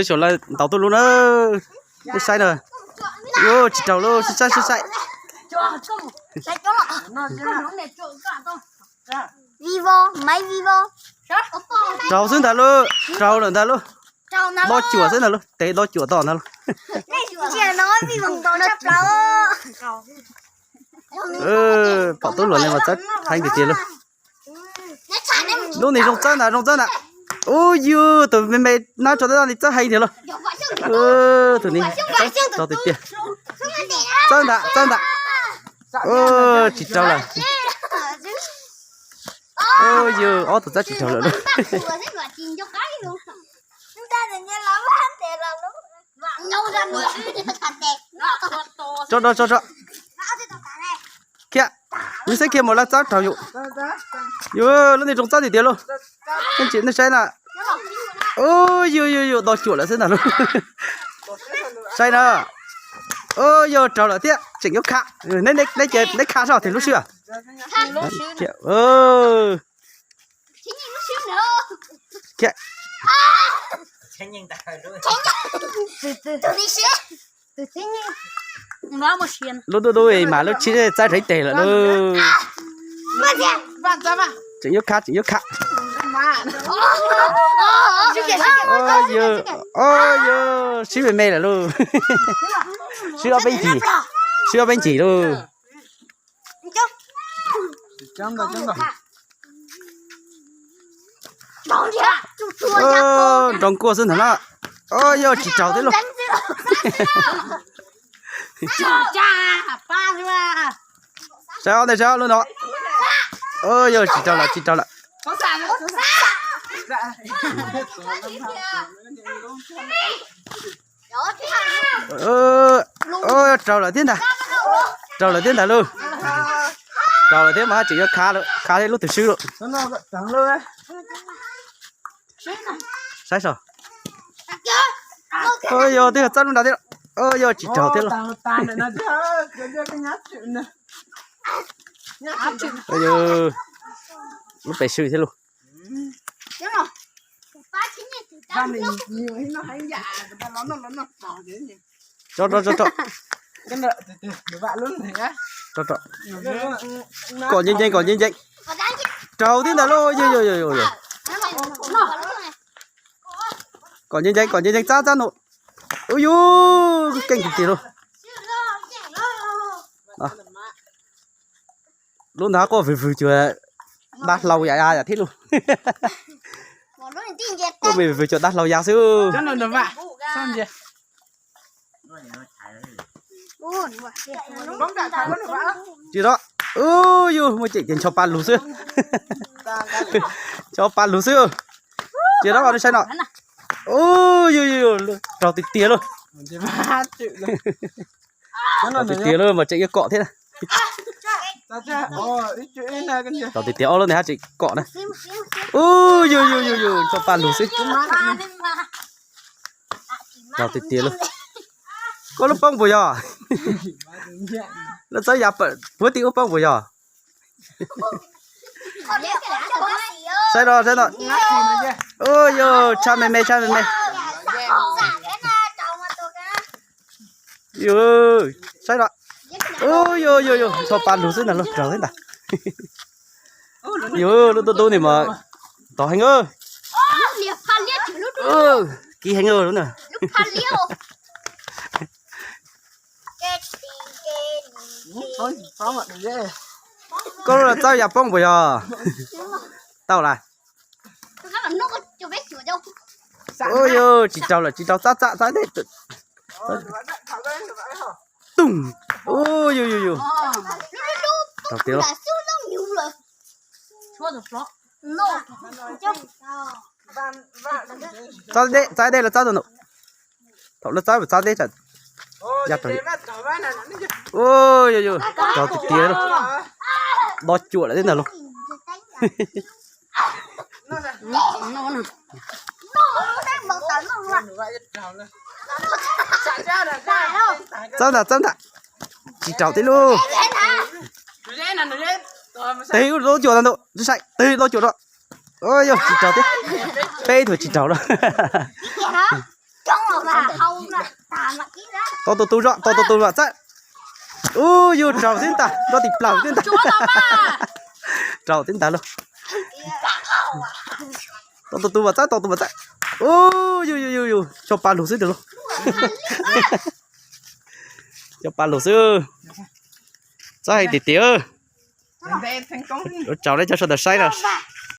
Xyov lawv ntaus tuaj lub na. Nej saib na. Tsis raug lauj, sib saib sib saib. Raug xwb ntag lauj, raug lawm ntag lauj. Do cuam xwb ntag lauj, tev do cuam tom ntag lauj. Pom tub luam ne mas txawb heev tiag tiag lauj. Lub ne zoo txawb ntag, zoo txawb ntag. Ub yug, tus me me nab rau tab ne txawb heev tiag lauj. Tus ne txawb tiag tiag. Txawb ntag, txawb ntag. Tsis raug lawm. Ub yug, ob tug txawb tsis raug lawm lauj. Tso, tso, tso. Khiab, yus xeb khiab mus lawv txawb raug yus. Yus lub ne zoo txawb tiag tiag lauj. Nej saib na. Ub yug yug yug, do cuam lawm xwb ntag lauj. Saib na. Ub yug, raug lawm thiab tseem yuav kha. Neb kha soj tiag lub swb. Lub dub dub mas lub tshib txawb rau ib teg lawm lauj. Tseem yuav kha, tseem yuav kha. Yog, sib me me lawm lauj. Sib ob peb ncig, sib ob peb ncig lauj. Nroo nkuaj xwb ntag na. Yog tsis raug thiab lauj. Saib ob ntej, saib ob lub no. Yog tsis raug lawm, tsis raug lawm. Raug lawm thiab ntag. Raug lawm thiab ntag lauj. Raug lawm thiab mas tseem yuav kha lawm, kha thiab lub twg swb lauj. Saib so. Yog twb yog txawb lub nrad thiab. Yog tsis raug thiab lauj. Lub pem swb thiab lauj. Tso, tso, tso, tso. Kom ncee ncee, kom ncee ncee. Raug thiab ntag lauj, yog, yog, yog, yog. Kom ncee ncee, kom ncee ncee, txab, txab no. Ub yus, keej tiag tiag lauj. Lub ntawd quaj vwg vwg cuag dab hlau yam yam thiab lauj. Quaj vwg vwg cuag dab hlau ya xwb. Tsis tau. Ub yus, muaj ceem tias ncho pa lug xwb. Ncho pa lug xwb. Tsis tau, nej saib no. Ub yus, raug tiag tiag lauj. Raug tiag tiag lauj, mas tseem yuav kom thiab. Raug tiag tiag, ob lub ntawd haj tseem kom na. Ub yus, yus, yus, yus, ncho pa lug xwb. Raug tiag tiag lauj. Koj lub poob puas yog? Lawv txawb ya puag tim ub poob puas yog? Saib no, saib no. Ub yus, tshaj me me, tshaj me me. Yus, saib no. Ub yus, yus, yus, ncho pa lug xwb ntag lauj, raug xwb ntag. Yus, lub tub tub ni mas tov heev. Kiv heev na. Koj lub txawb ya poob puas yog? Tau lawm. Ub yus, tsis raug lawm, tsis raug, txab txab txab ntej. Ub yus, yus, yus. Raug tiag lauj. Txab deb, txab deb, lawv txab tau ntawm. Thaum lawv txab txab deb tsam ya raug. Ub yus, yus, raug tiag tiag lauj. Do cuam lawm thiab ntag lauj. Txawb ntag, txawb ntag. Tsis raug thiab lauj. Twg do cuam ntawm, saib twg do cuam rau. Yog tsis raug thiab. Peb tug tsis raug lawm. Tau tus tus zog, tau tus tus vam txawb. Ub, yus raug thiab ntag, nrov tim plaws thiab ntag. Raug thiab ntag lauj. Tau tus tus vam txawb, tau tus vam txawb. Ub, yus yus yus yus, xyov pa lug xwb ntag lauj. Xyov pa lug xwb. Txhob hais tiag tiag. Ua tsaug nej cov sawv daws saib na.